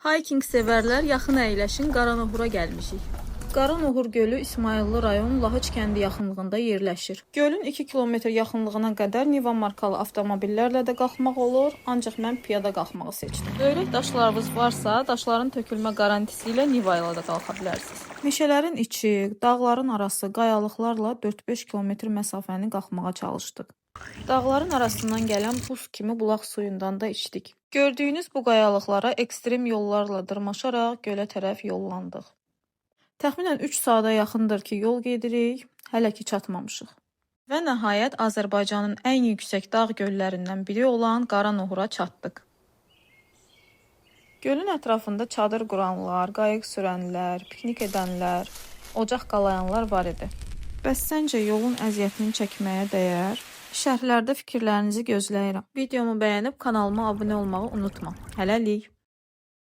Hiking sevərlər, yaxın əyləşin, Qaranohura gəlmişik. Qaranohur gölü İsmayıllı rayon Lahıc kəndi yaxınlığında yerləşir. Gölün 2 kilometr yaxınlığına qədər Niva markalı avtomobillərlə də qalxmaq olur, ancaq mən piyada qalxmağı seçdim. Böyrək daşlarınız varsa, daşların tökülmə qarantisi ilə Niva ilə də qalxa bilərsiniz. Meşələrin içi, dağların arası qayalıqlarla 4-5 kilometr məsafəni qalxmağa çalışdıq. Dağların arasından gələn buz kimi bulaq suyundan da içdik. Gördüyünüz bu qayalıqlara ekstrem yollarla dırmaşaraq gölə tərəf yollandıq. Təxminən 3 saata yaxındır ki, yol gedirik, hələ ki çatmamışıq. Və nəhayət Azərbaycanın ən yüksək dağ göllərindən biri olan Qaranohura çatdıq. Gölün ətrafında çadır quranlar, qayıq sürənlər, piknik edənlər, ocaq qalayanlar var idi. Bəs səncə yolun əziyyətini çəkməyə dəyər? Şərhlərdə fikirlərinizi gözləyirəm. Videomu bəyənib kanalıma abunə olmağı unutma. Hələlik.